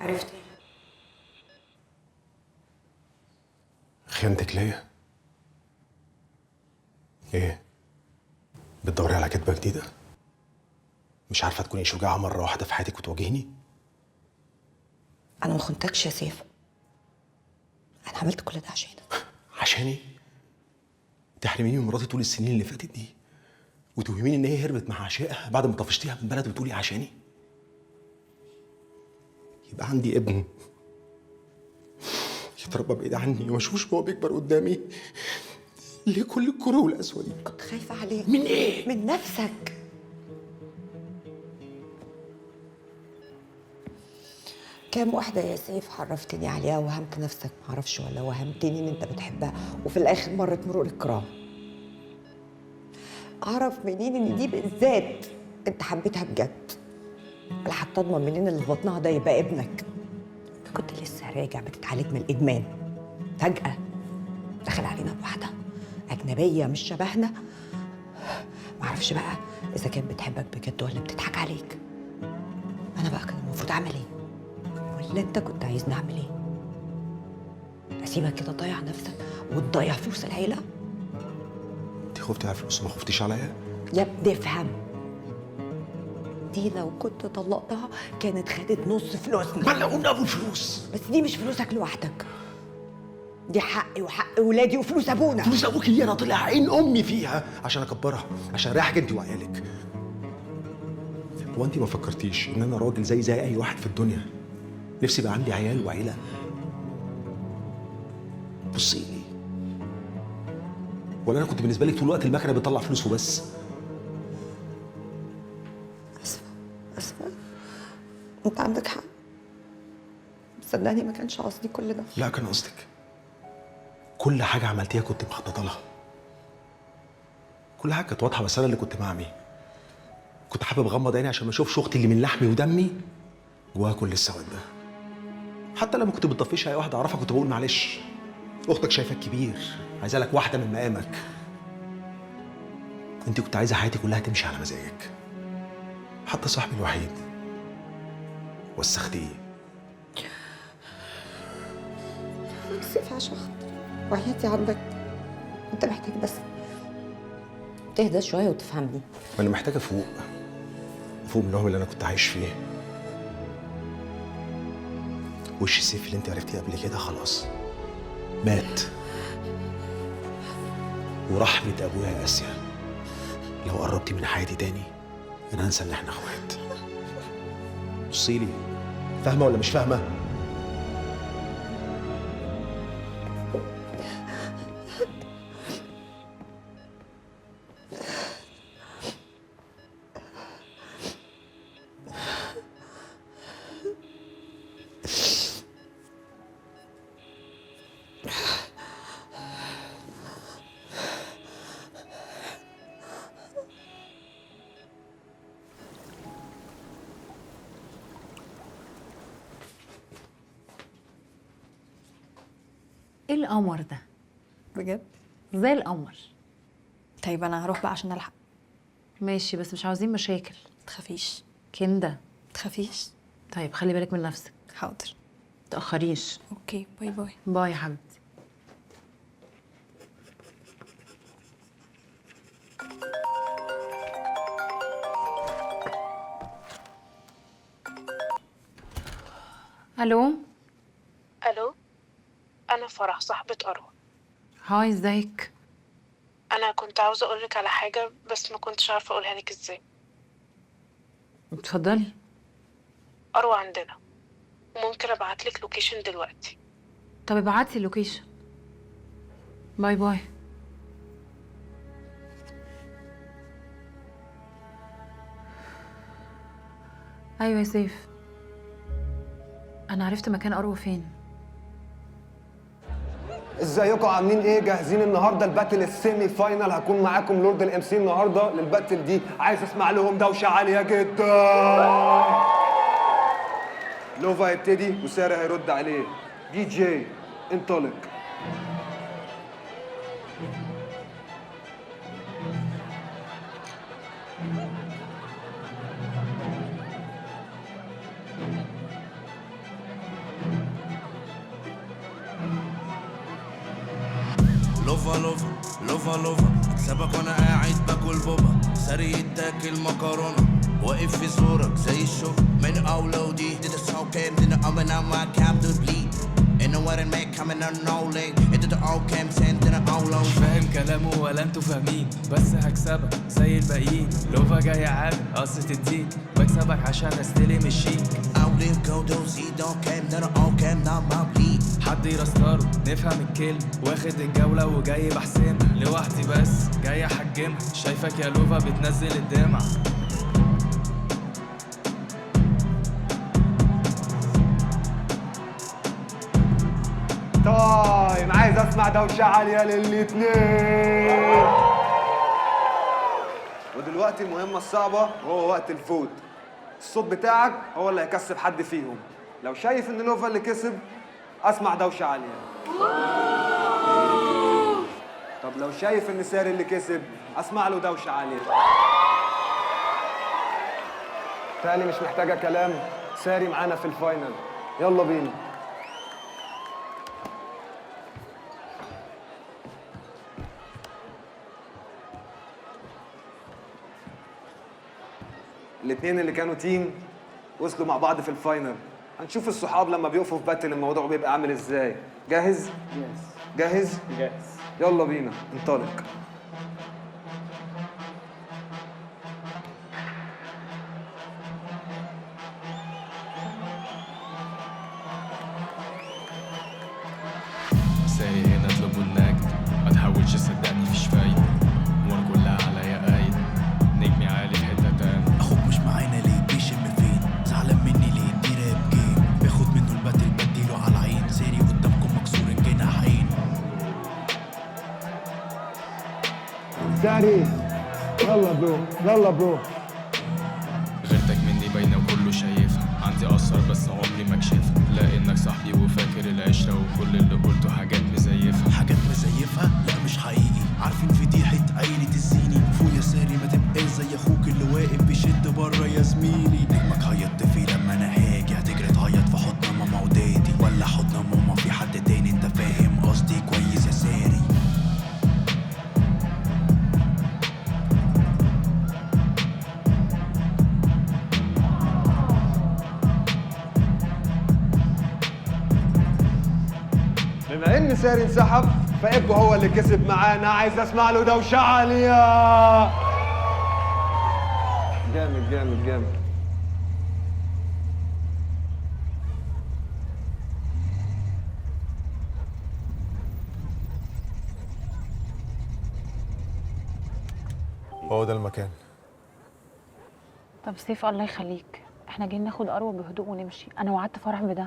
عرفت ايه؟ خيانتك ليا؟ ايه؟ بتدوري على كدبة جديدة؟ مش عارفة تكوني شجاعة مرة واحدة في حياتك وتواجهني؟ أنا ما خنتكش يا سيف. أنا عملت كل ده عشانك. عشاني؟ تحرميني من مراتي طول السنين اللي فاتت دي وتوهميني إن هي هربت مع عشائها بعد ما طفشتيها من البلد وتقولي عشاني؟ يبقى عندي ابن يتربى بعيد عني وما اشوفش وهو بيكبر قدامي. ليه كل الكره والقسوة دي؟ كنت خايفة عليك. من ايه؟ من نفسك. كام واحدة يا سيف عرفتني عليها وهمت نفسك معرفش ولا وهمتني ان انت بتحبها، وفي الاخر مرت مرور الكرام. اعرف منين ان دي بالذات انت حبيتها بجد؟ ولا حتى اضمن منين اللي في بطنها ده يبقى ابنك؟ انت كنت لسه راجع بتتعالج من الادمان، فجأة دخل علينا بواحدة أجنبية مش شبهنا، معرفش بقى إذا كانت بتحبك بجد ولا بتضحك عليك. أنا بقى كان المفروض أعمل إيه؟ ولا أنت كنت عايزني أعمل إيه؟ أسيبك كده تضيع نفسك وتضيع فلوس العيلة؟ أنت خفتي على الفلوس وما خفتيش عليا؟ يا ابني افهم، دي لو كنت طلقتها كانت خدت نص فلوسنا. ما قلنا أبو الفلوس. بس دي مش فلوسك لوحدك، دي حقي وحق ولادي وفلوس ابونا. فلوس ابوك اللي انا طلع عين امي فيها عشان اكبرها، عشان اريحك انت وعيالك. هو انت ما فكرتيش ان انا راجل زي اي واحد في الدنيا، نفسي يبقى عندي عيال وعيلة؟ بصي لي، ولا انا كنت بالنسبة لك طول الوقت المكنه بتطلع فلوس وبس؟ اسفه اسفه، انت عندك حق، صدقني ما كانش قصدي كل ده. لا كان قصدك. كل حاجة عملتيها كنت مخططة لها. كل حاجة كانت واضحة، بس أنا اللي كنت معمي. كنت حابب أغمض عيني عشان ما أشوفش أختي اللي من لحمي ودمي جواها كل السواد ده. حتى لما كنت بتطفشها أي واحدة أعرفها كنت بقول معلش، أختك شايفاك كبير، عايزة لك واحدة من مقامك. أنت كنت عايزة حياتي كلها تمشي على مزاجك. حتى صاحبي الوحيد وسختيه. سيف عشان خاطري وحياتي عندك، انت محتاج بس تهدى شوية وتفهمني. انا محتاج افوق، افوق من الوهم اللي انا كنت عايش فيه. وش السيف اللي انت عرفتيه قبل كده خلاص مات. ورحمة ابويا يا اسيا، لو قربتي من حياتي تاني انا هنسى ان احنا اخوات. بصيلي، فاهمه ولا مش فاهمه؟ ايه القمر ده؟ بجد؟ زي القمر. طيب انا هروح بقى عشان الحق. ماشي، بس مش عاوزين مشاكل. متخافيش. كنده. متخافيش. طيب خلي بالك من نفسك. حاضر. متأخريش. okay، bye bye. bye يا حبيبتي. الو. الو، أنا فرح صاحبة أروى. hi، ازيك؟ أنا كنت عاوزة أقولك على حاجة بس ما كنتش عارفة أقولها لك إزاي. اتفضلي. أروى عندنا، وممكن أبعتلك location دلوقتي. طب ابعتي ال location. bye bye. أيوة يا سيف، أنا عرفت مكان أروى فين. ازيكم عاملين ايه؟ جاهزين النهارده ال battle ال semi final؟ هكون معاكم لورد ال MC النهارده لل battle دي. عايز اسمع لهم دوشه عالية جدا. لوفا هيبتدي وسارة هيرد عليه. دي جي انطلق. لوفا لوفا لوفا لوفا، اكسبك وانا قاعد باكل بوبا، سري تاكل مكرونه، واقف في زورك زي الشوك. من اولودي did the soul came to the oven on my cap to bleed. In the wedding man coming on no leg. Into the old cam sent to the old مش فاهم كلامه ولا انتوا فاهمين، بس هكسبك زي الباقيين. لوفا جاي عامل قصة الدين، بكسبك عشان استلم الشيك. حد يرستره نفهم الكلمة، واخد الجولة وجاي بحسمها لوحدي بس جاي احجمها. شايفك يا لوفا بتنزل الدمعة. time، عايز اسمع دوشه عالية للاتنين. ودلوقتي المهمة الصعبة وهو وقت ال vote. الصوت بتاعك هو اللي هيكسب حد فيهم. لو شايف ان لوفا اللي كسب اسمع دوشه عالية. طب لو شايف ان ساري اللي كسب اسمع له دوشه عالية. تاني مش محتاجه كلام، ساري معانا في ال final. يلا بينا. الاثنين اللي كانوا team وصلوا مع بعض في ال final. هنشوف الصحاب لما بيقفوا في battle الموضوع بيبقى عامل ازاي. جاهز؟ جاهز. جاهز؟ جاهز. يلا بينا انطلق. ساري هنا اطلبوا النجد، ما تحاولش صدقني فيش فايدة، الامور كلها عليا قايد، نجمي عالي في حتة تانية. اخوك مش معانا ليه؟ بيشم فين؟ زعلان مني ليه؟ دي rap game، باخد منه ال battle بديله على العين. ساري قدامكم مكسور الجناحين. ساري يلا bro، يلا bro. غيرتك مني باينة وكله شايفها، عندي أثر بس عمري ما اكشفها، لأنك صاحبي وفاكر العشرة وكل اللي قلته حاجات مزيفها. حاجات مزيفها؟ لا مش حقيقي، عارفين فضيحة عيلة الزيني. فوق يا ساري ما تبقاش زي اخوك اللي واقف بيشد بره يا زميلي. نجمك هيطفي لما انا هاجي، هتجري تعيط في حضن ماما ودادي، ولا حضن ماما في حد تاني. انت فاهم قصدي كويس يا ساري؟ بما ان ساري انسحب فإبو هو اللي كسب معانا. عايز اسمع له دوشه عالية. جامد جامد جامد. هو ده المكان. طب سيف الله يخليك، احنا جايين ناخد اروى بهدوء ونمشي. انا وعدت فرح بده.